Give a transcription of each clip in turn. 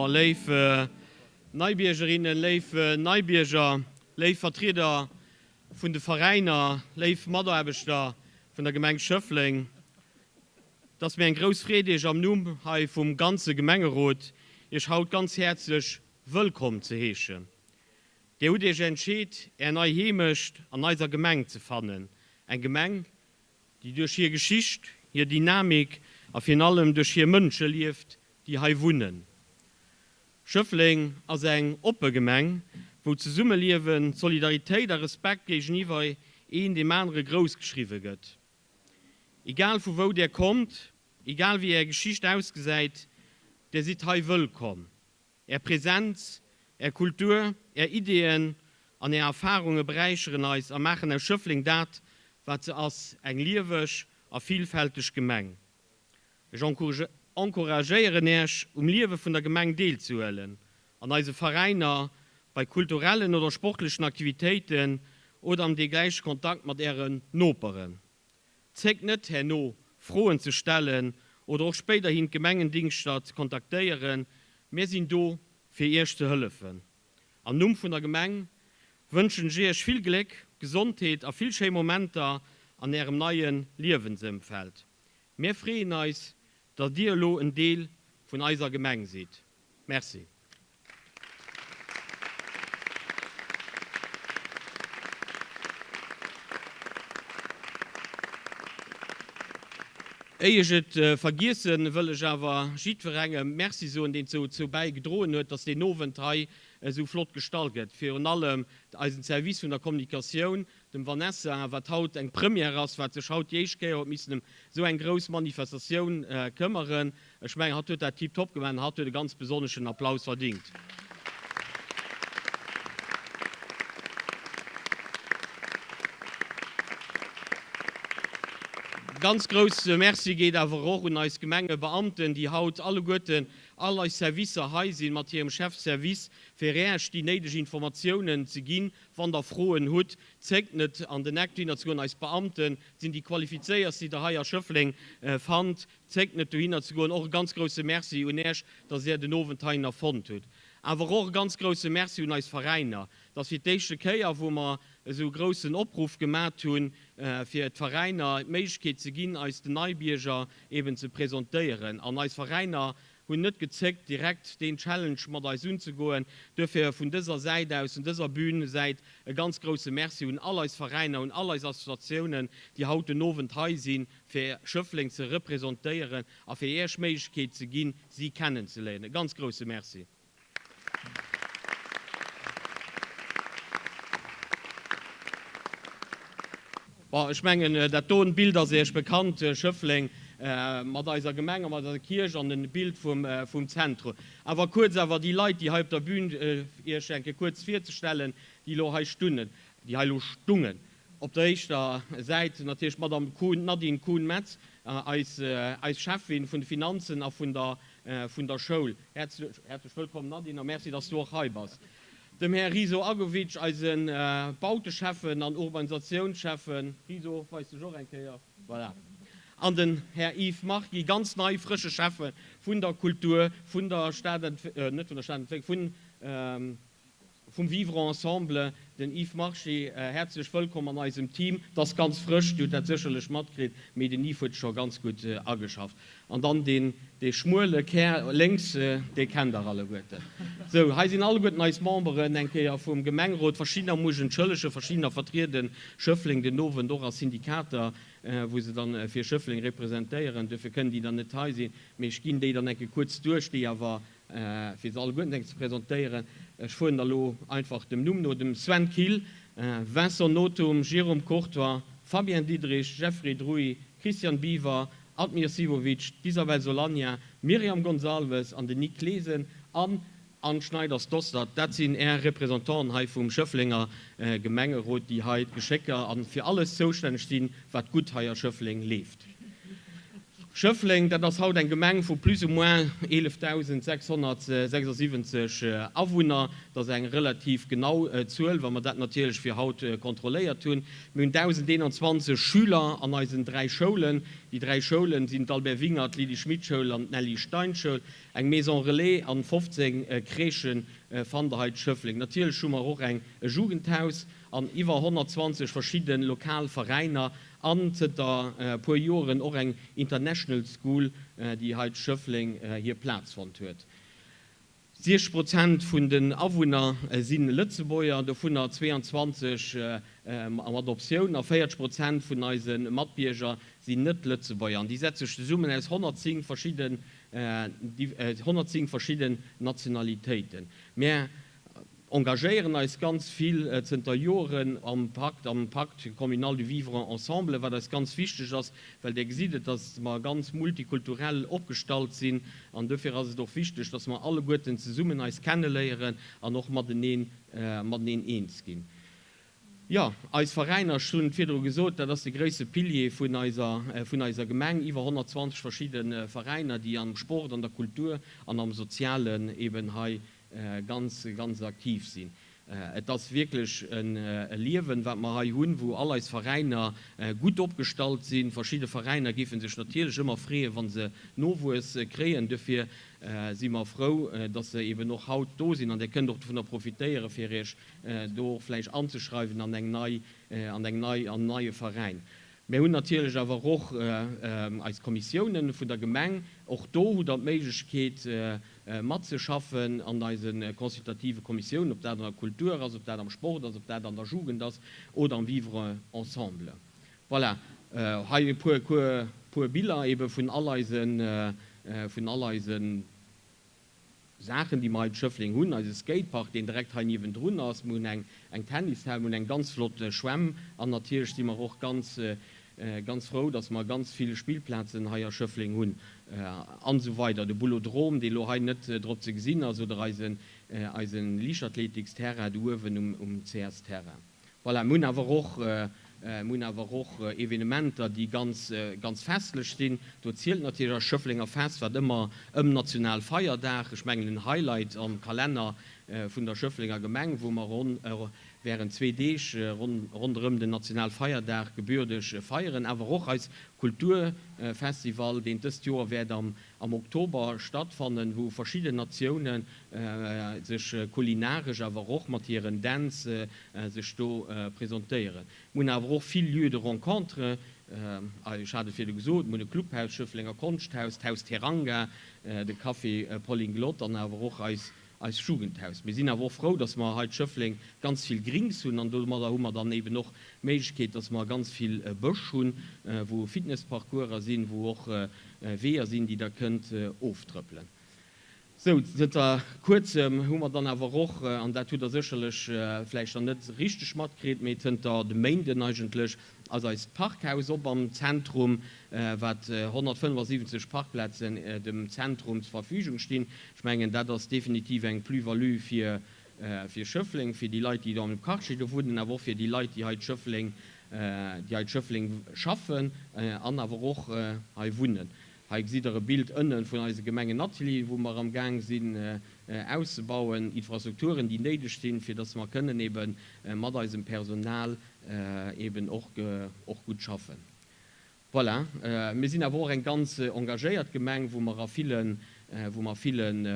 Bon, léif Neibiergerinnen, léif Neibierger, léif Vertrieder vun de Veräiner, léif Mataarbechter vun der Gemeng Schëffleng, et ass mir eng grouss Freed, Iech am Numm hei vum ganze Gemengerot, Iech haut ganz häerzlech wëllkomm ze heeschen. Dir hutt Iech entscheet, Är nei Heemecht an eiser Gemeng ze fannen, eng Gemeng, déi duerch hir Geschicht, hir Dynamik a virun allem duerch hir Mënsche lieft, déi hei wunnen. Schëffleng ass eng oppe Gemeng, wou d'Zesummeliewen, d'Solidaritéit a Respekt géigeniwwer een deem anere grouss geschriwwe gëtt. Egal vu wou Där kommt, egal wéi Är Geschicht ausgesäit, Där sidd hei wëllkomm. Är Präsenz, Är Kultur, Är Ideeën an Är Erfarunge beräicheren eis a maachen aus Schëffleng dat, wat se ass, eng lieweg a villfälteg Gemeng. Ech encouragéieren Äech, um Liewe vun der Gemeng deelzehuelen, an eise Veräiner, bei kulturellen oder sportlechen Aktivitéiten oder am deegläiche Kontakt mat Ären Noperen. Zéckt net herno Froen ze stellen oder och spéiderhin d'Gemengendingschter ze kontaktéieren, mir sinn do fir Iech ze hëllefen. Am Numm vun der Gemeng wënschen ech Iech vill Gléck, Gesondheet a vill schéi Momenter an Ärem neie Liewensëmfeld. Mir freeën eis, datt Dir elo en Deel vun eiser Gemeng sidd. Merci. Éi ech et vergiessen, wëll ech awer jiddwerengem Merci soen, deen dozou bäigedroen huet, dass deen Owend hei esou flott gestalt gëtt. Virun allem eisen Service vun der Kommunikatioun, dem Vanessa, wat haut eng Première ass, wat sech haut déi éischt Kéier huet missen ëm esou eng grouss Manifestatioun këmmeren. Ech mengen, hatt huet dat tiptop gemaach an hatt huet e ganz besonneschen Applaus verdingt. Ganz grousse Merci geet awer och un eis Gemengebeamten, déi haut alleguerten, all eis Servicer hei sinn, mat hirem Chef Service, fir Äech déi néideg Informatiounen ze ginn, Wann Der Froen hutt, zéckt net an den Eck dohinner ze goen. Eis Beamte sinn déi qualifizéierst, déi Der hei a Schëffleng fannt. Zéckt net dohinner ze goen. Och e ganz grousse Merci un Äech, dass Där den Owend heihinner fonnt hutt. Awer och e ganz grousse Merci un eis Veräiner. Et ass fir d'éischte Kéier, wou mer esou e groussen Opruff gemat hunn, fir d'Veräiner d'Méiglechkeet ze ginn, eis den Neibierger eben ze presentéieren. An eis Veräiner hunn net gezéckt direkt deen Challenge mat eis unzegoen. Duerfir vun dëser Säit aus, vun dëser Bühnsäit e ganz grousse Merci un all eis Veräiner, un all eis Associatiounen, déi haut den Owend hei sinn, fir Schëffleng ze representéieren a fir Iech d'Méiglechkeet ze ginn, si kennenzeléieren. E ganz grousse Merci. Bon, ech mengen, dat doen Bild ass Iech bekannt, Schëffleng mat eiser Gemeng a mat eiser Kierch an en Bild vum Zentrum. Awer kuerz awer déi Leit, déi hei op der Bühn, Iech eng Kéier kuerz virzestellen, déi elo hei stunnen, déi hei elo stungen. Op der éischter Säit natierlech d'Madame Kuhn, d'Nadine Kuhn-Metz, eis, eis Cheffin vun de Finanzen a vun der, vun der Schoul. Häerzlech wëllkomm Nadine a Merci, dass du och hei bass. Dem Här Riso Agovic, eise Bauteschäffen an Urbanisatiounsschäffen. Riso, weis dech och eng Kéier. Voilà. An den Här Yves Marquis, ganz nei, frësche Schäffe vun der Kultur, vun der Stadentwécklung, net vun der Stadentwécklung, vun, Vum Vivre ensemble, den Yves Marchi, häerzlech wëllkomm an eisem Team. 't ass ganz frësch, Dir hutt dat sécherlech matkritt, mee den Yves huet sech scho ganz gutt ageschafft. An dann deen, dee schmuele Kär lénks, dee kennt Der alleguerten. Sou, hei sinn alleguerten eis Memberen eng Kéier vum Gemengerot. Verschiddener muss ech entschëllegen, verschiddener vertriede Schëffleng den Owend och a Syndikater, wou se dann fir Schëffleng representéieren. Duerfir kënnen déi dann net hei sinn, mee ech ginn déi dann eng Kéier kuerz duerch, déi awer Fir se alleguerten eng ze presentéieren, ech fueren da lo einfach dem Numm no, dem Sven Kill, Vincent Nothum, Jérôme Courtoy, Fabien Diderich, Jeffrey Druy, Christian Biwer, Admir Sivovic, d'Isabel Solagna, Myriam Gonçalves an den Nic Clesen an Anne Schneiders-Dostert. Dat sinn Är Représentanten hei vum Schëfflenger Gemengerot, déi hei d'Geschécker a fir alles zoustänneg sinn, wat gutt hei a Schëffleng leeft. Schëffleng, dat ass haut eng Gemeng vu plus ou moins 11.676 Awunner. Dat ass eng relativ genau Zuel, wa mer dat natierlech fir haut kontrolléiert hunn. Mir hunn 1.021 Schüler an eisen dräi Schoulen. Déi dräi Schoulen sinn d'Albert Wingert, d'Lydie Schmit Schoul an d'Nelly Stein Schoul. Eng Maison Relais an 15 Crèchen fannt der hei zu Schëffleng. Natierlech hu mer och eng e Jugendhaus an iwwer 120 verschidde lokal Veräiner an zënter e puer Joeren och eng International School, déi hei zu Schëffleng hir Plaz fonnt huet. 60 Prozent vun den Awunner si Lëtzebuerger, dovunner 22 mat Optioun, a 40 Prozent vun eise Matbierger sinn Net-Lëtzebuerger. An déi setze sech zesummen aus 110 verschidden 110 verschidden Nationalitéiten. Mär engagéieren eis ganz vill zënter Joren am Pakt, am Pacte communal du vivre ensemble, wat eis ganz wichteg ass, well Dir gesitt et, dass mer ganz multikulturell opgestallt sinn an dofir ass et och wichteg, dass mer alleguerten zesummen eis kenneléieren an och mateneen, mateneen eens ginn. Jo, eis Veräiner, ech hunn et virdru gesot, dat ass de gréisste Pilier vun eiser, vun eiser Gemeng. Iwwer 120 verschidde Veräiner, déi am Sport, an der Kultur an am Sozialen eben hei ganz, ganz aktiv sinn. Et ass wierklech e Liewen, wat mer hei hunn, wou all eis Veräiner gutt opgestallt sinn. Verschidde Veräiner géife sech natierlech ëmmer freeën, wa se Nowuess kréien. Dofir si mer frou, dass se eben och haut do sinn. An Dir kënnt och dovunner profitéieren, fir Iech do och vläicht anzeschreiwen an eng nei, an eng nei, an en neie Veräin. Mir hunn natierlech awer och eis Kommissiounen vun der Gemeng. Och do hutt Der d'Méiglechkeet matzeschaffen an eise consultative Kommissiounen, ob dat an der Kultur ass, ob dat am Sport ass, ob dat an der Jugend ass oder am Vivre ensemble. Voilà, hei e puer, puer Biller ebe vun all eisen, vun all eisen. Saachen, déi mer hei zu Schëffleng hunn, eise Skatepark, deen direkt hei niewendrun ass, mir hunn eng eng Tennishal, mir hunn eng ganz flott Schwämm an natierlech si mer och ganz, ganz frou, dass mer ganz vill Spillplazen hei a Schëffleng hunn an esou weider. De Boulodrome, dee lo hei net drop ze gesinn ass, oder eisen, eise Liichtathletiksterrain do uewen um, um CS-Terrain. Voilà, mir hunn awer och, mir hunn awer och Evenementer, déi ganz, ganz festlech sinn. Do zielt natierlech eist Schëfflenger Fest, wat ëmmer ëm Nationalfeierdag, ech mengen en Highlight am Kalenner vun der Schëfflenger Gemeng, wou mer ronn, während zwee Deeg ronn, ronderëm den Nationalfeierdag gebürdeg feieren. Awer och eis Kulturfestival, deen dëst Joer wäert am am Oktober stattfannen, wou verschidden Natioune sech kulinaresch, awer och mat hiren Dänz sech do presentéieren. Mir hunn awer och vill Lieux de rencontre, ech hat et virdu gesot, mir hunn e Clubhaus, Schëfflenger Konschthaus, d'Haus Teranga, de Café Pauline Glott an awer och eis eist Jugendhaus. Mir sinn awer och frou, dass mer hei d'Schëffleng ganz vill Grings hunn an domadder hu mer dann eben och d'Méiglechkeet, dass mer ganz vill Bësch hunn, wou Fitnessparcourser sinn, wou och Weeër sinn, déi Der kënnt oftrëppelen. Sou, zënter Kuerzem hu mer dann awer och, an dat hutt Der sécherlech vläicht dann net richteg matkritt, mee zënter de Méinden eigentlech ass eist Parkhaus op am Zentrum, wat 175 Parkplazen dem Zentrum zur Verfügung stinn. Ech mengen, dat ass definitiv eng Plus-value fir Schëffleng, fir déi Leit, déi do am Quartier do wunnen, awer och fir déi Leit, déi hei Schëffleng, déi hei Schëffleng schaffen an awer och hei wunnen. Hei gesitt Der e Bild ënne vun eise Gemengenatelier, wou mer am Gaang sinn auszebauen, Infrastrukturen, déi néideg sinn, fir dass mer kënnen ebe mat eisem Personal eben och gutt schaffen. Voilà. Mir sinn awer och eng ganz engagéiert Gemeng, wou mer a villen, wou mer a villen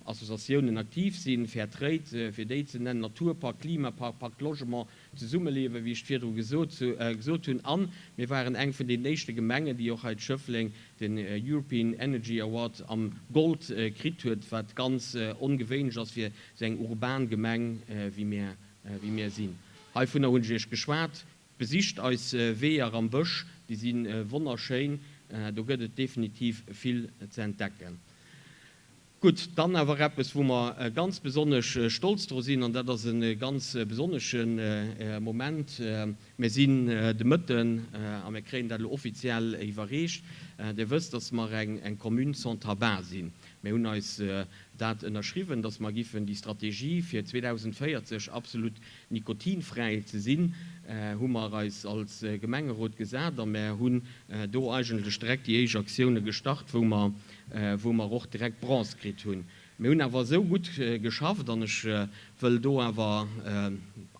Associatiounen aktiv sinn, Fair Trade, fir déi ze nennen, Naturpakt, Klimapakt, Pakt Logement, Zesummeliewen, wéi ech virdru gesot gesot hunn. A mir waren eng vun deenen éischte Gemengen, déi och hei zu Schëffleng den European Energy Award am Gold kritt huet, wat ganz ongewéinlech ass fir esou eng urban Gemeng wéi mir, wéi mir sinn. Heivunner hunn ech Iech geschwat. Besicht eis Weeër am Bësch, déi si wonnerschéin, do gëtt et definitiv vill ze entdecken. Gutt, dann awer eppes, wou mer ganz besonnesch stolz dru sinn, an dat ass e ganz besonnesche Moment, Mir sinn de Mëtten, a mir kréien dat elo offiziell iwwerreecht, Dir wësst, dass mer eng Commune sans tabac sinn. Mir hunn eis dat ënnerschriwwen, dass mer giffen déi Strategie fir 2040 absolut nikotinfräi ze sinn, hu mer eis als Gemengerot gesat a mer hunn do eigentlech direkt déi éischt Aktioune gestart, wou mer, wou mer och direkt Bronze kritt hunn. Mir hunn awer esou gutt geschafft, an ech wëll do awer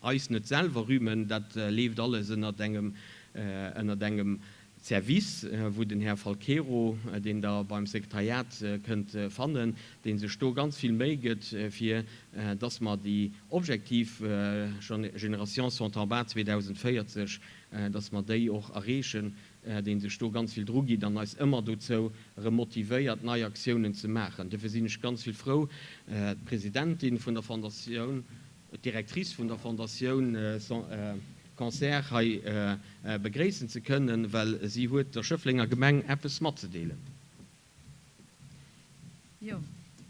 eis net selwer rühmen, dat leeft alles ënnert engem, ënnert engem Service, wou den Här Falquero, deen Der beim Sekretariat kënnt fannen, dee sech do ganz vill Méi gëtt, fir dass mer déi Objektiv Génération sans tabac 2040, dass mer déi och erreechen, dee sech do ganz vill drugitt an eis ëmmer dozou erëm motivéiert, nei Aktiounen ze maachen. Dofir sinn ech ganz vill frou, d'Presidentin vun der Fondatioun, d'Directrice vun der Fondatioun Cancer hei begréissen ze kënnen, well si huet der Schëfflenger Gemeng eppes matzedeelen. Jo,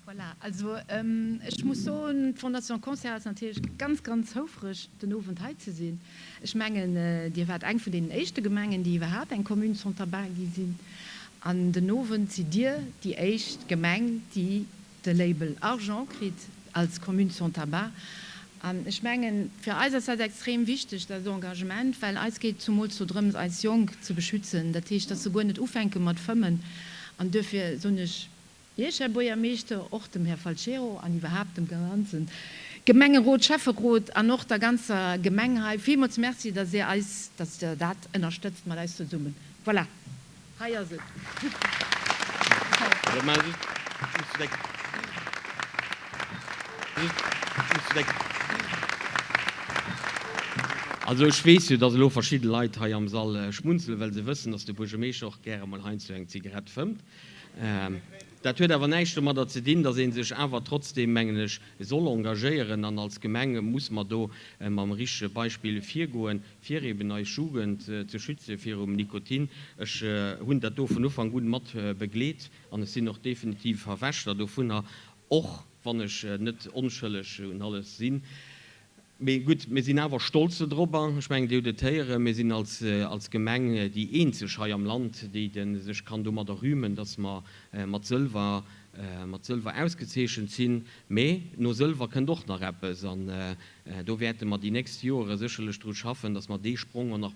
voilà. Also ech muss soen, d'Fondation Cancer ass natierlech ganz, ganz houfreg, den Owend hei ze sinn. Ech mengen, Dir waart eng vun deenen éischte Gemengen, déi iwwerhaapt eng Commune sans tabac gi sinn. An den Owend sidd Dir déi éischt Gemeng, déi de Label Argent kritt als Commune sans tabac. An ech mengen, fir eis ass dat extrem wichteg, dat Engagement, well eis geet et zumools do drëms, eis Jonk ze beschützen, dat heescht, dass se guer net ufänke mat fëmmen. An duerfir soen ech Iech, Här Buergermeeschter, och dem Här Falchero an iwwerhaapt dem ganze Gemengerot, Schäfferot an och der ganzer Gemeng hei villmools Merci, dass Dir eis, dass Der dat ënnerstëtzt mat eis zesummen. Voilà. Hei ass et. Also ech weess jo, datt elo verschidde Leit hei am Sall schmunzelen, well se wëssen, datt de Buergermeeschter och gäre mol heiansdo eng Zigarett fëmmt. Dat huet awer näischt domadder ze dinn, datt ee sech awer trotzdeem, mengen ech, soll engagéieren. An als Gemeng muss mer do mam richtege Beispill virgoen. fir eben eis Jugend ze schütze virum Nikotin. Ech hunn dat do vun Ufank un mat begleet an ech sinn och definitiv Verfechter dovunner, och wann ech net onschëlleg un alles sinn. Mee gutt, mir sinn awer stolz dodrobber. Ech mengen, Dir hutt et héieren, mir sinn als als Gemeng déi eenzeg hei am Land, déi sech kann domadder rühmen, dass mer mat Sëlwer mat Sëlwer ausgezeechent sinn. Mee no Sëlwer kënnt och nach eppes an Do wäerte mer déi nächst Joere sécherlech dru schaffen, dass mer dee Sprong och nach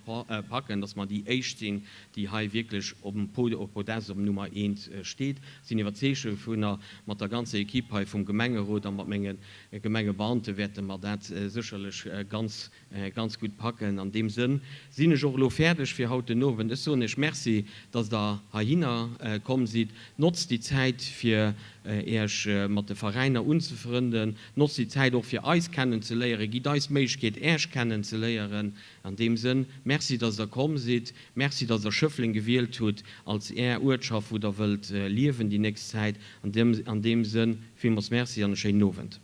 packen, dass mer déi Éischt sinn, déi hei wierklech op dem Podest op Nummer eent steet. Ech sinn iwwerzeegt dovunner, mat der ganzer Equipe hei vum Gemengerot a mat menge Gemengebeamte wäerte mer dat sécherlech ganz, ganz gutt packen. An deem Sënn sinn ech och elo fäerdeg fir haut den Owend. Ech soen Iech Merci, dass Der heihinner komm sidd. Notzt déi Zäit, fir Iech mat de Veräiner unzefrënden. Notzt déi Zäit och fir eis kennen ze léieren. Gitt eis d'Méiglechkeet Äech kennen ze léieren. An deem Sënn, Merci dass der komm sidd. Merci dass der Schëffleng gewielt hutt als Är Uertschaft wou der wëllt liewen déi nächst Zäit. An deem Sënn, villmools Merci an e schéinen Owend.